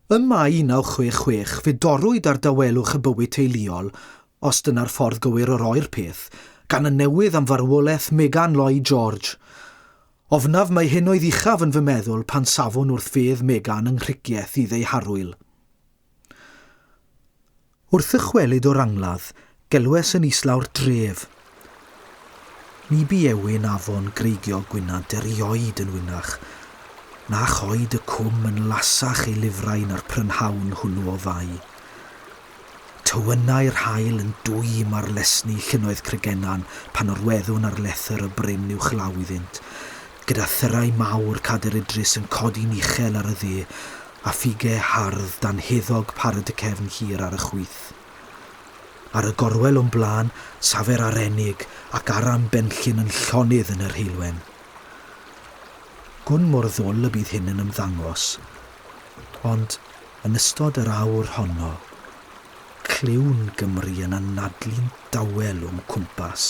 Ym Mai 1966 fe dorrwyd ar dawelwch y bywyd teuluol, os dyna'r ffordd gywir o roi'r peth, gan y newydd am farwolaeth Megan Lloyd George. Ofnaf mai hyn oedd uchaf yn fy meddwl pan safwn wrth fedd Megan yng Nghricieth i ddeu harwyl. Wrth ddychwelyd o'r angladd, gelwes yn islaw'r dref. Ni bu ewyn afon greigiog Gwynant erioed yn wynach, na choed y cwm yn lasach ei lifrai na'r prynhawn hwnnw o Fai. Tywynnai'r haul yn dwym ar lesni llynnoedd Cregennan pan orweddwn ar lethr y bryn uwchlaw iddynt, gyda thyrau mawr Cader Idris yn codi'n uchel ar y dde a ffige hardd danheddog parod y cefn hir ar y chwith. Ar y gorwel o'm blaen, safe'r Arennig ac Aran Benllyn yn llonydd yn yr heulwen. Gwn mor ddwl y bydd hyn yn ymddangos, ond yn ystod yr awr honno, clywn Gymru yn anadlu'n dawel o'm cwmpas.